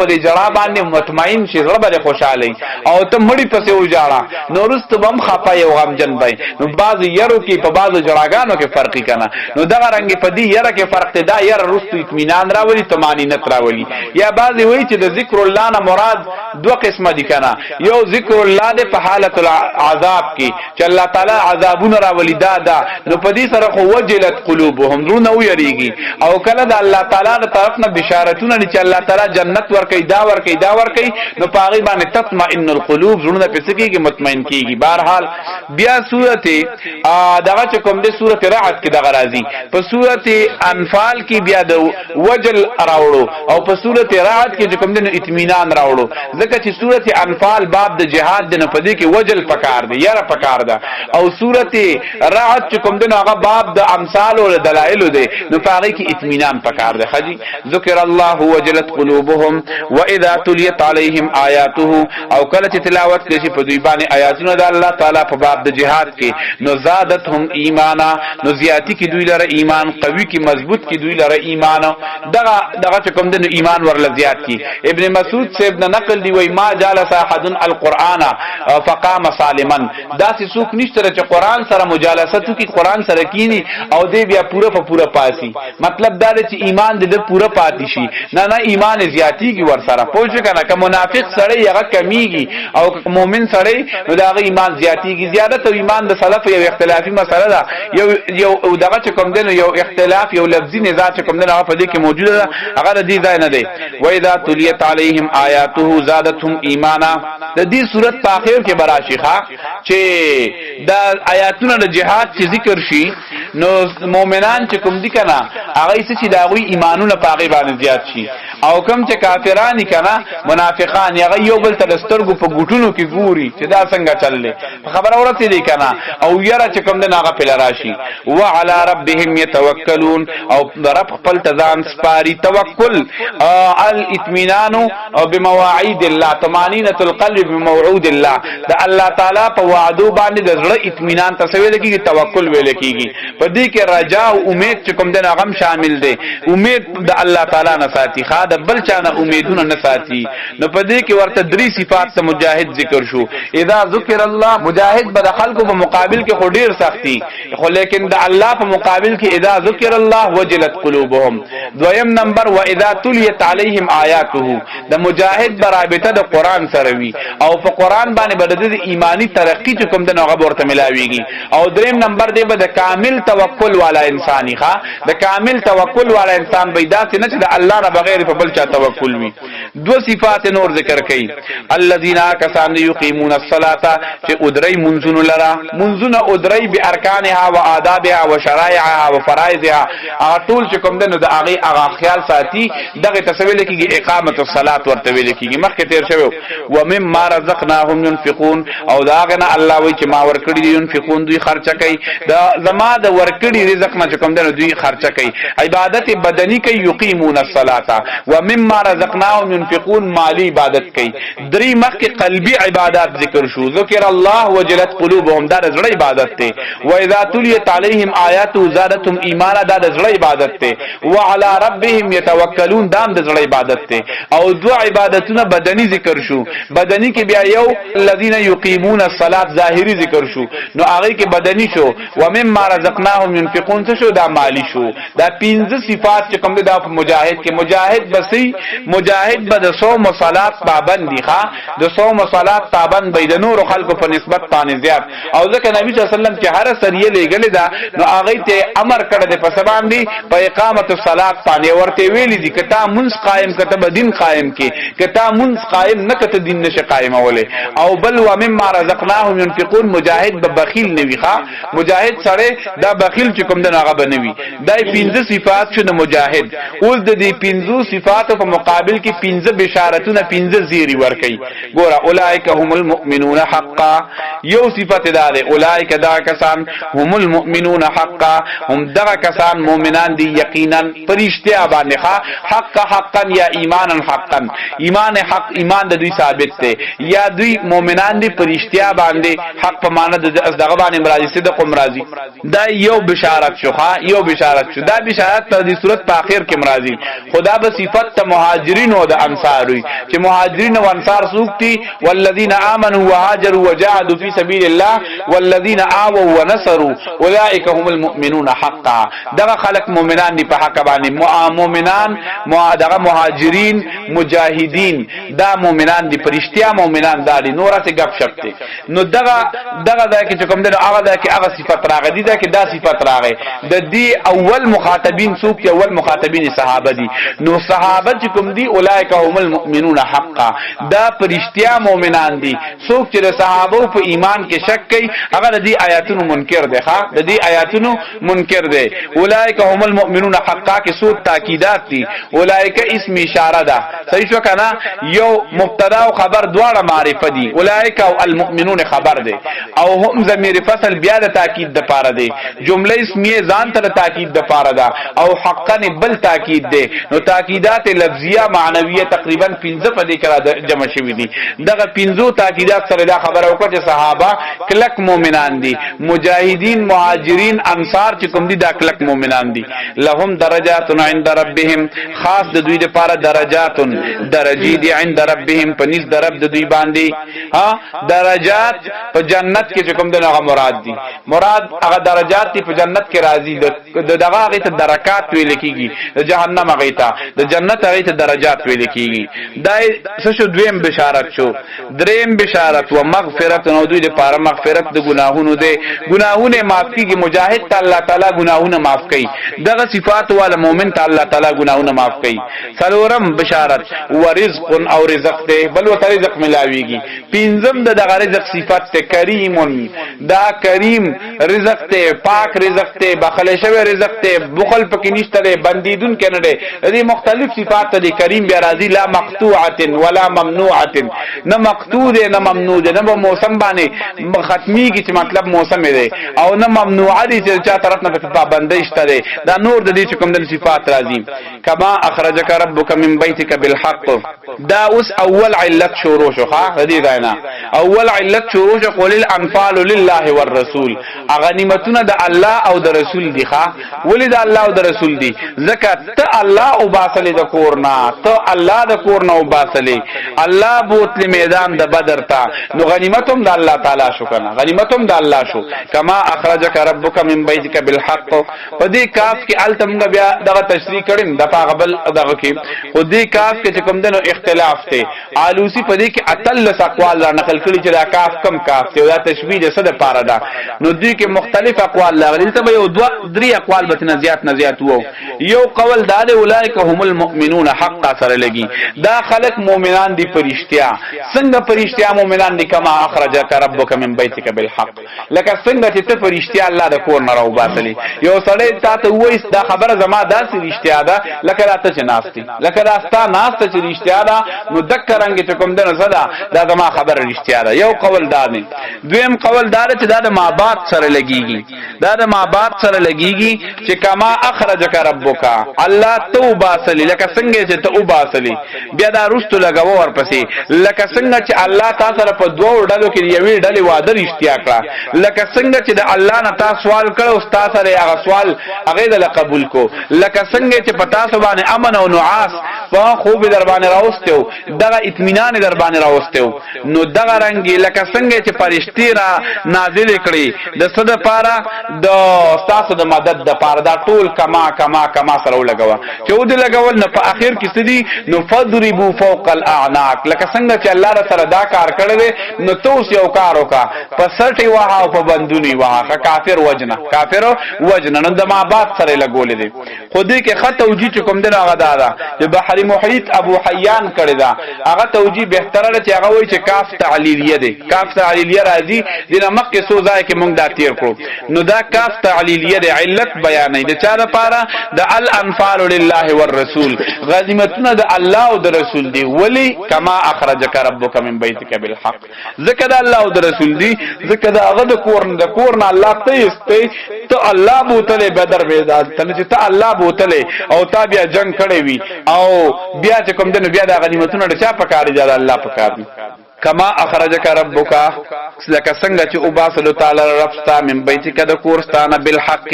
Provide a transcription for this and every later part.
په دې جړا باندې مطمئن شي، زړه به خوشاله، او ته مړی پسې وجاړه نو رست بم خپه یو غمجن بای. نو بعض یرو کې په بعضو جړاګانو کې فرقی کنه، نو دغه رنګ په دې یره کې فرق دی. دا یره رستو اطمینان راولي، طمانینت راولي. یا بعضی وایي چې د ذکر الله نه مراد دوه قسمه دي کنه. یو ذکر الله د په حالت العذاب کې چې الله تعالی عذابونه راولي، دا نو په دې سره خو وجلت قلوبهم، زړونه ویریږي. او کله د الله تعالی د طرف نه بشارتونه چې الله تعالی جنت ورکي، دا ورکي، دا ورکي، نو په هغه باندې تطمئن القلوب، زړونه پس کېږي، مطمئن کېږي. بهرحال بیا سورته دغه چې کوم د سورته رعد کې دغه راځي. په سورته انفال کې بیا د وجل راوړو او په سورته رعد کې چې کوم د اطمینان راوړو، ځکه چې سورته انفال باب د جهاد د نه پدې کې وجل پکار دی، یاره پکار ده، او سورته رعد چې کوم د هغه باب د امثال او دلایل دی، نو پاره کې اطمینان پکار دی. خجی ذکر الله وجلت قلوبهم واذا تليت عليهم آیاته، او کله چې تلاوت کړي په دوی باندې آیاتونه د الله تعالی په باب د جهاد کې، نو زادتهم ایمانا، نو زیاتی کې دوی لره ایمان، قوي کې، مضبوط کې دوی لره ایمان. دغه دغه چې کوم د ایمان ورله زیات کی. ابن مسعود صاحب نه نقل دی، وای ما جالس احد القرآن فقام سالما، دا سې څوک نشته چې قرآن سره مجالسه کی، قرآن سره کینی او دی بیا پوره په پوره پاسی. مطلب دا دی چې ایمان دې پوره پاتې شي. نه نه، ایمان زیاتیږي ور سره، پوه شو کنه؟ که منافق سړی هغه کمیږي او که مؤمن سړی نو دا غي ایمان زیاتیږي. زیادت او ایمان د سلف یو اختلافي مسله ده. یو یو دغه چې کوم دی یو اختلاف، یو لفظي نزاع چې کوم دی هغه په دې کې موجوده ده، هغه د دې ځای نه دی. و اذا تلیت علیهم آیاته زادتهم ایمانا، د دې صورت په اخر کې براشي ښا چې دا آیاتونه د جهاد چې ذکر شي، نو مؤمنان چې کوم دي کنه، هغه څه چې دا غوي ایمانونه پاغي باندې زیات شي، او کم چې کافرانی کنه، منافقان، هغه یو بل ته سترګو په ګوټونو کې ګوري چې دا څنګه چللې، خبره ورته دي کنه، او یره چې کوم د هغه پل راشي. وعلى ربهم يتوکلون، او رب خپل تزان سپاری. توکل الاطمینان او بمواعید الله، طمانینه القلب بموعود الله، د الله تعالی په وعدو باندې د زړه اطمینان ته ویل کیږي توکل ویل کیږي. په دې کې رجا او امید چې کوم د غم شامل دی. امید د الله تعالی نه ساتي، خا د بل چا نه امیدونه نه ساتي. نو په دې کې ورته درې صفات ته مجاهد ذکر شو. اذا ذکر الله، مجاهد به د خلکو په مقابل کې خو ډیر سختي، خو لیکن د الله په مقابل کې اذا ذکر الله وجلت قلوبهم. دویم نمبر، و اذا تلیت علیهم آیاته، د مجاهد برابطه د قران سره وي او په قران باندې به د ایمانی ترقی چې کوم د هغه ورته ملاويږي. او دریم نمبر دی به د کامل توکل والا انساني، ښا د کامل توکل والا انسان به داسې نه چې د الله نه بغیر په بل چا توکل وي. دو صفات نور ذکر کړي. الذين کسان یقیمون الصلاه، چې ادری منزون لرا، منزون ادری بارکانها و آدابها و شرایعها و فرایضها، هغه ټول چې کوم دنو د هغه هغه خیال ساتي، دغه تسویل کیږي، اقامت الصلاه ورته ویل کیږي. مخکې تیر شوی. و مما رزقناهم ينفقون، او دا غنه الله وی چې ما ورکړي دي، ينفقون، دوی خرچه کوي. دا زما د ورکړي رزق نه چې کوم دنو دوی خرچه کوي. عبادت بدنی کوي، یقیمون الصلاه، و مما رزقناهم ينفقون، مالی عبادت کوي. درې مخکې قلبي عبادت ذکر شو، ذکر الله وجلت قلوبهم، دا د زړه عبادت ته. و اذا تلیت علیهم آیاته زادتهم ایمانا، دا د زړه عبادت ته. وعلى ربهم يتوکلون، دام د زړه عبادت ته. او دو عبادتونه بدني ذکر شو. بدني کې بیا یو الذين يقيمون الصلاه ظاهري ذکر شو، نو هغه کې بدني شو. ومما رزقناهم ينفقون څه شو؟ دا مالی شو. دا پنځه صفات چې کوم دا مجاهد کې، مجاهد بسې مجاهد به د صوم او صلات پابند دي، ښا د صوم او صلات پابند به د نور خلکو په نسبت باندې زیات. او ځکه نبی صلی الله علیه وسلم چې هر سریه لېږلې ده، نو هغه ته امر کړی دی په سبان دی په اقامت الصلات باندې. ورته ویلي دي کته منځ قائم کته به دین قائم کې، کته منځ قائم نه کته دین نشه قائموله. او بل ومما رزقناهم ينفقون، مجاهد به بخیل نه وي. ښا مجاهد سره دا بخیل چې کوم د هغه بنوي. دا پنځه صفات شو د مجاهد. اوس د دې پنځو صفاتو په مقابل کې پنځه بشارتونه، پنځه زیری ورکي. ګوره، اولئک هم المؤمنون حقا، یو صفت دا ده، اولئک دا کسان، هم المؤمنون حقا، هم دغه کسان مؤمنان دي یقینا پرشتیا باندې. ښا حق حقا یا ایمانا حقا، ایمان حق، ایمان د دوی ثابت دی، یا دوی مؤمنان دي پرشتیا باندې. حق په معنی د دغه باندې مرادي، صدق مرادي. دا یو بشارت شو، ښا یو بشارت شو. دا بشارت پر دې صورت په اخر کې مرادي. خدا به صفت ته مهاجرینو مهاجرین او د انصار وي. چې مهاجرین او انصار څوک دي؟ والذین آمنوا وهاجروا وجاهدوا فی سبیل الله والذین آووا ونصروا اولئک هم المؤمنون حقا. دغه خلق مؤمنان دي په حق باندې. مؤمنان، دغه مهاجرین، مجاهدین، دا مؤمنان دي، پرشتیا مؤمنان دا دي. نور څه غپ شپ دي. نو دغه دغه ځای کې چې کوم دی، هغه ځای کې هغه صفت راغی دي، دا کې دا صفت راغی. د دې اول مخاطبین څوک دي؟ اول مخاطبین صحابه دي. نو صحابه چې کوم دي، اولایک هم المؤمنون حقا، دا پرشتیا مؤمنان دي. څوک چې د صحابه په ایمان کې شک کوي، هغه د دې آیاتونو منکر دی. ښا، د دې آیاتونو منکر دی. اولایک هم المؤمنون حقا کې څو تاکیدات دي. اولایک اسم اشاره ده، صحیح شو کنه؟ یو مبتدا او خبر دواړه معرفه دي. اولایک او المؤمنون خبر دی، او هم ضمیر فصل بیا د تاکید د پاره دی. جمله اسمیه ځان ته تاکید د پاره ده، او حقا بل تاکید دی. نو تاکیدات لفظیه معنویه تقریبا 15 په دې کې جمع شوی دي. دغه 15 تاکیدات سره دا خبره وکړه چې صحابه کلک مؤمنان دي. مجاهدین، مهاجرین، انصار چې کوم دي، دا کلک مؤمنان دي. لهم درجات عند ربهم، خاص د دوی لپاره درجات، درجی دي، عند ربهم، پنځ د رب د دوی باندې. ها، درجات په جنت کې چې کوم دغه مراد دي، مراد هغه درجات دي په جنت کې راځي. د دغه هغه ته درکات ویل کیږي، د جهنم هغه ته، د جنت هغه ته درجات ویل کیږي. دا څه شو؟ دویم بشارت شو. دریم بشارت، و مغفرت، نو دوی لپاره مغفرت د ګناهونو دی، ګناهونه معاف کیږي. مجاهد ته الله تعالی ګناهونه معاف کوي. دغه صفات والا مؤمن ته الله تعالی ګناهونه معاف کوي. څلورم بشارت، و رزق، او رزق ته بل وته رزق ملاويږي. پنځم د دغه رزق صفت ته، کریم، دا کریم رزق ته، پاک رزق ته، بخل شوی رزق ته، بخل پکې نشته دی، بندیدون کې نه دی. دې مختلف صفات ته کریم بیا راځي. لا مقطوعه ولا ممنوعه، نه مقطوع دی، نه ممنوع دی، نه موسم باندې ختميږي چې مطلب موسم دی، او نه ممنوعه دي چې چا طرف نه پابندۍ شته دی. دا نور د دې چې کوم د صفات راځي. کما اخرجک ربک من بیتک بالحق، دا اوس اول علت شروع شو. ښا، دې ځای نه اول علت شروع شو. قل الانفال لله والرسول، غنیمتونه د الله او د رسول دی. ښا، ولې د الله او د رسول دی؟ ځکه ته الله او باسلې د کور نه، ته الله د کور نه وباسلې، الله بوتل میدان د بدر ته، نو غنیمت هم د الله تعالی شو کنه؟ غنیمت هم د الله شو. کما اخرجک ربک من بیتک بالحق، په دې کاف کې التم بیا دغه تشریح کړم د پاغبل دغه کې. خو دې کاف کې چې کوم دنو اختلاف دی. آلوسی په دې کې 18 اقوال را نقل کړي چې دا کاف کم کاف دی، دا تشبیه د څه د پاره ده. نو دې کې مختلف اقوال راغلي. ته به یو دوه درې اقوال به نه زیات نه زیات وو. یو قول دا دی، اولایک هم المؤمنون حقا سره لګي، دا خلق مؤمنان دي پرشتیا. څنګه پرشتیا مؤمنان دي؟ کما اخرجک ربک من بیتک بالحق، لکه څنګه چې ته پرشتیا الله د کور نه راوباسلې. یو سړی تا ته وایي دا خبره زما داسې رښتیا ده لکه راته چې ناشتي، لکه دا ستا ناشته چې رښتیا ده، نو دک رنګ چې کوم ده زدا دا زما خبره رښتیا ده. یو قول دا دی. دویم قول دا چې دا د مابات سره لګیږي، دا د مابات سره لګیږي چې کما اخرجک ربک، الله تو باسلی، لکه څنګه چې ته وباسلی. بیا دا رستو لګاو ورپسې، لکه څنګه چې الله تاسو سره په دوو ډلو کې یوې ډلې واده رښتیا کړه، لکه څنګه چې د الله نه تاسو سوال کړو، تاسو سره هغه سوال هغه د قبول کو، لکه څنګه چې په تاسو باندې امن او نعاس په خوب در باندې راوستو، دغه اطمینان در باندې راوستو، نو دغه رنګي لکه څنګه چې فرشتي را نازل کړي د صد پاره د تاسو د مدد د پاره. دا ټول کما کما کما سره ولګوا چې ود لګول نه په اخر کې سدي، نو فضربوا فوق الاعناق، لکه څنګه چې الله را سره دا کار کړی نو توس یو کار وکا، په سټي وها او په بندونی وها، کافر وجنه، کافر وجنه. نو د ما باب سره لګولې دي. خو دې کې خط توجیه چې کوم دغه هغه دا ده چې بحر محیط ابو حیان کړی دا هغه توجیه بهتره ده چې هغه وایي چې کاف تعلیلیه ده. کاف تعلیلیه راځي دینه مخکې څو ځای کې مونږ دا تیر کړو. نو دا کاف تعلیلیه ده، علت بیانې د چا لپاره؟ د الانفال لله والرسول، غنیمتونه د الله او د رسول دی. ولی؟ کما اخرجک ربک من بیتک بالحق، ځکه د الله او د رسول دی، ځکه د هغه د کور نه الله ته استه، ته الله بوتلې بدر میدان ته، چې ته الله بوتلې او تا بیا جنگ کړی وي، او بیا چې کوم دنو بیا د غنیمتونه د چا پکار دي؟ د الله پکار دي. کما اخرجک ربک، لکه څنګه چې وباسلو تعالی رب ستا، من بیتک، د کور ستانه، بالحق،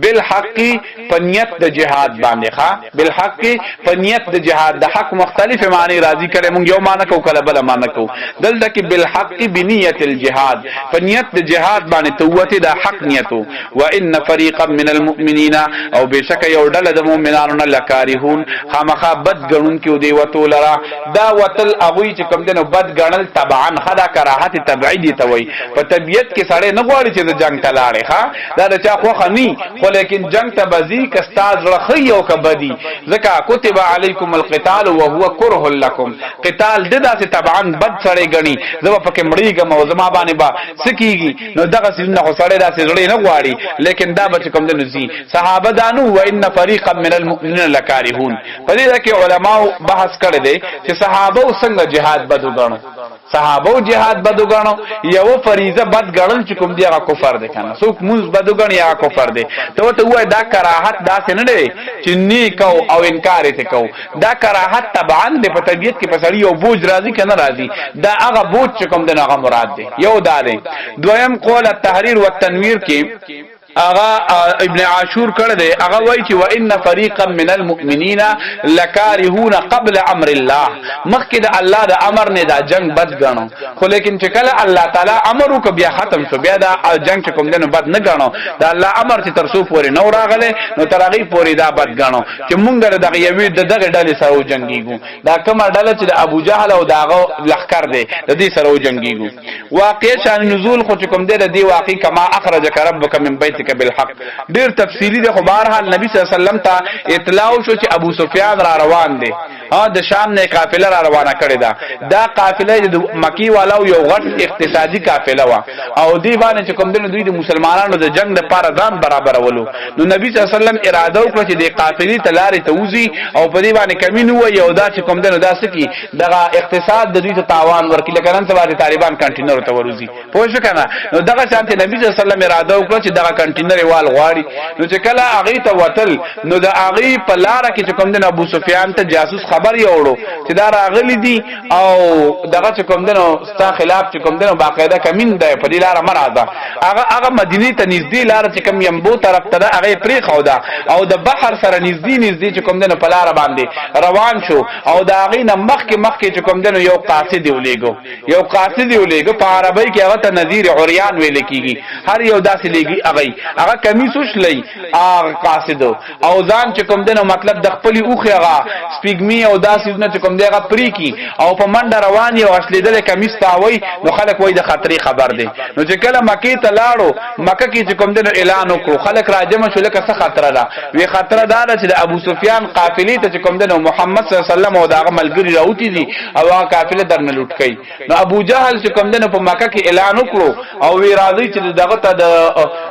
بالحق په نیت د جهاد باندې. ښا، بالحق په نیت د جهاد. د حق مختلف معنی راضی کړي، مونږ یو معنی کو، کله بل معنی کو. دلته کې بالحق بنیت الجهاد، په نیت د جهاد باندې توته، د حق نیتو. وان فريقا من المؤمنین، او بشک یو ډله د مؤمنانو نه، لکارهون، خامخا بد غنون کې دی وتو لرا. دا وتل اغوی چې کوم دنو بد غنل طبعا، خدا کراهت طبعی دی ته وای. په طبیعت کې سړی نه غواړي چې د جنگ ته لاړې. ښا، دا د چا خوخه ني، خو لیکن جنگ ته بزی کستاز رخی او کبدی، ځکه کتب علیکم القتال وهو کره لکم. قتال د داسې طبعا بد سړی غني، زما پکې مړیږم او زما باندې با سکیږي. نو دغه سيزونه خو سړی داسې زړه نه غواړي، لیکن دا بچ کوم د نزي صحابه دانو. و ان فريقا من المؤمنین لکارهون. په دې کې علماو بحث کړی دی چې صحابه څنګه جهاد بدو غنو؟ صحابه جهاد بدو غنو، یو فریضه بد غنل چې کوم دی هغه کفر دی کنه؟ څوک مونږ بدو غني، هغه کفر دی. ته ته وای دا کراهت داسې نه دی چې نیک او انکار ته کو. دا کراهت طبعا د په طبیعت کې په سړی یو بوج راځي کنه؟ راځي. دا هغه بوج چې کوم دی هغه مراد دی. یو دا دی. دویم قول التحریر والتنویر کې اغا ابن عاشور کړه دی، هغه وایي چې وان فريقا من المؤمنین لکارهون قبل امر الله. مخکې د الله د امر نه دا جنگ بد غنو، خو لیکن چې کله الله تعالی امر وک، بیا ختم شو. بیا دا جنگ چې کوم دنو بد نه غنو. دا الله امر چې تر څو پورې نو راغله، نو تر هغه پورې دا بد غنو چې مونږ دغه یوې دغه ډلې سره وجنګیږو. دا کومه ډله چې د ابو جهل او داغه لخر دی، د دې سره وجنګیږو. واقع شان نزول خو چې کوم دی، د دې واقع کما اخرجک ربک من بیتک بالحق ډیر تفصیلی دی، خو بهرحال نبی صلی الله علیه وسلم ته اطلاع شو چې ابو سفیان را روان دی. ها، د شام نه قافله را روانه کړې ده. دا قافله د مکی والو یو غټ اقتصادي قافله وا، او دی باندې چې کوم دین دوی د مسلمانانو د جنگ لپاره ځان برابرولو. نو نبی صلی الله علیه وسلم اراده وکړه چې د قافلې ته لارې ته وځي او په دې باندې کمی نه وي، او دا چې کوم دین دا سکی دغه اقتصاد د دوی ته تاوان ورکړي، لکه نن سبا د طالبان کنټینر ته وروزي، پوه شو کنه؟ نو دغه شانته نبی صلی الله علیه وسلم اراده وکړه چې دغه کنټینر وال غواړي. نو چې کله هغه ته وتل، نو د هغه په لار کې چې کوم دین ابو سفیان ته جاسوس خبر یوړو چې دا راغلی دي، او دغه چې کوم دین ستا خلاف چې کوم دین باقاعده کمین ده، په دې لار مراده. هغه هغه مدینه ته نږدې لار چې کوم یمبو طرف ته ده، هغه پرې خو ده، او د بحر سره نږدې نږدې چې کوم دین په لار باندې روان شو. او د هغه نه مخکې مخکې چې کوم دین یو قاصد ولېګو، یو قاصد ولېګو. په عربی کې هغه ته نذیر عریان ویل کیږي. هر یو داسې لېږي. هغه هغه کمیس وشلې هغه قاصد، او ځان چې کوم دنو مطلب د خپل اوخه هغه سپیګمی او داسې نه چې کوم دی هغه پری کی، او په منډه روان یو اصلي دل کمیس تاوي، نو خلک وای د خطرې خبر دی. نو چې کله مکه ته لاړو، مکه کې چې کوم دنو اعلان وکړو، خلک راجم شو، لکه څه خطر ده؟ وی خطر ده چې د ابو سفیان قافلې ته چې کوم دنو محمد صلی الله علیه وسلم او داغه ملګری راوتی دي، او هغه قافله درنه لوټ کړي. نو ابو جهل چې کوم دنو په مکه کې اعلان وکړو او وی راځي چې دغه ته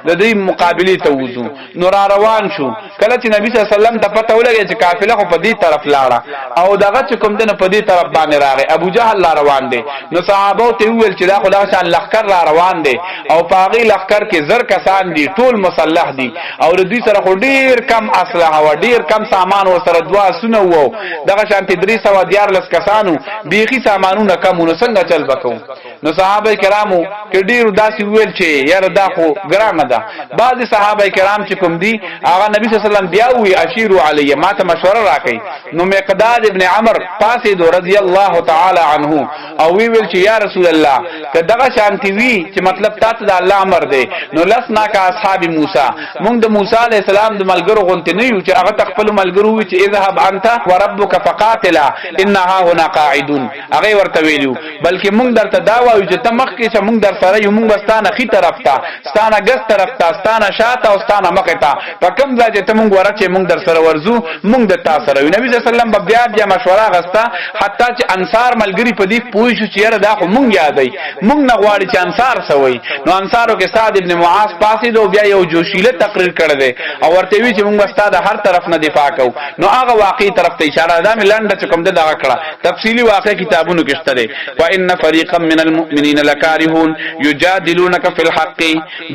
د دې مقابله ته وځو. نو را روان شو. کله چې نبی صلی الله علیه وسلم ته پته ولګی چې قافله خو په دې طرف لاړه، او دغه چې کوم دنه په دې طرف باندې راغی، ابو جهل لا روان دی، نو صحابه ته ویل چې دا خدا شان لخر را روان دی، او پاغي لخر کې زر کسان دي، ټول مسلح دي، او د دوی سره خو ډیر کم اسلحه و، ډیر کم سامان و سره، دوا سونه وو، دغه شانتي 313 کسانو، بیخي سامانونه کم. نو څنګه چل بکو؟ نو صحابه کرامو کې ډیر داسې ویل چې یاره دا خو ګرانه ده. بعض صحابه کرام چې کوم دي، هغه نبی صلی الله علیه وسلم بیا وی اشیرو علی، ما ته مشوره راکړي. نو مقداد ابن عمر پاسې دو رضی الله تعالی عنه، او وی ویل چې یا رسول الله، که دغه شانتی وی چې مطلب تاسو د الله امر دی، نو لسنا کا اصحاب موسی، مونږ د موسی علی السلام د ملګرو غونته نه یو چې هغه خپل ملګرو وی چې اذهب انت وربک فقاتلا انها هنا قاعدون. هغه ورته ویلو بلکې مونږ درته دا وایو چې ته مخکې چې مونږ در سره یو، مونږ ستانه خي طرف ته، ستانه ګس طرف ته، ستانه شاته او ستانه مخ ته، په کوم ځای چې ته مونږ ورچې، مونږ در سره ورزو، مونږ د تا سره یو. نبی صلی الله علیه وسلم بیا بیا مشوره غستا، حتی چې انصار ملګری په دې پوه شو چې یاره دا خو مونږ یادای، مونږ نه غواړي چې انصار سوی. نو انصارو کې سعد ابن معاذ پاسې دو، بیا یو جوشیله تقریر کړی دی او ورته وی چې مونږ استاد هر طرف نه دفاع کو. نو هغه واقعي طرف ته اشاره ده. مې لنډه چې کوم ده دغه کړه، تفصیلی واقع کتابونو کې شته دی. وان فريقا من المؤمنین المؤمنین لکارهون یجادلونک فی الحق،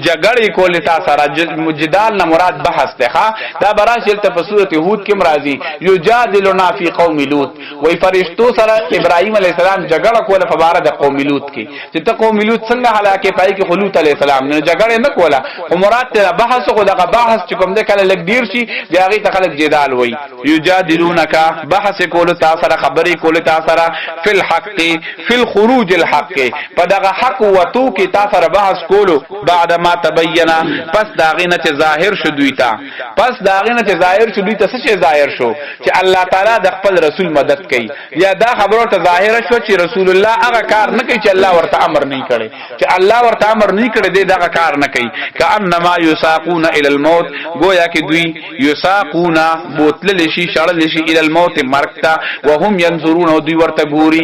جګړې کول تا سره. جدال نه مراد بحث ده. ها، دا براشل ته په سورته هود کې مرাজি، یجادلنا فی قوم لوط. وای فرشتو سره ابراهیم علی السلام جګړه کوله په بار د قوم لوط کې، چې ته قوم لوط څنګه هلاکه؟ پای کې خلوت علی السلام نه جګړه نه کوله، خو مراد ته بحث. خو دغه بحث چې کوم ده، کله لګ ډیر شي، بیا هغه ته خلک جدال وای. یجادلونک، بحث کول تا سره، خبرې کول تا سره، فی الحق، فی الخروج الحق، په دغه حق وتو کې تا سره بحث کولو. بعد ما تبینا، پس داغه نه چې ظاهر شو دوی ته، پس داغه نه چې ظاهر شو دوی ته. څه شی ظاهر شو؟ چې الله تعالی د خپل رسول مدد کوي، یا دا خبره ته ظاهر شو چې رسول الله هغه کار نه کوي چې الله ورته امر نه کړي. چې الله ورته امر نه کړي، دی دغه کار نه کوي. کانما یساقون الی الموت، گویا کې دوی یساقون بوتل شي، شړل شي، الی الموت، مرګ ته، وهم ينظرون، او دوی ورته ګوري.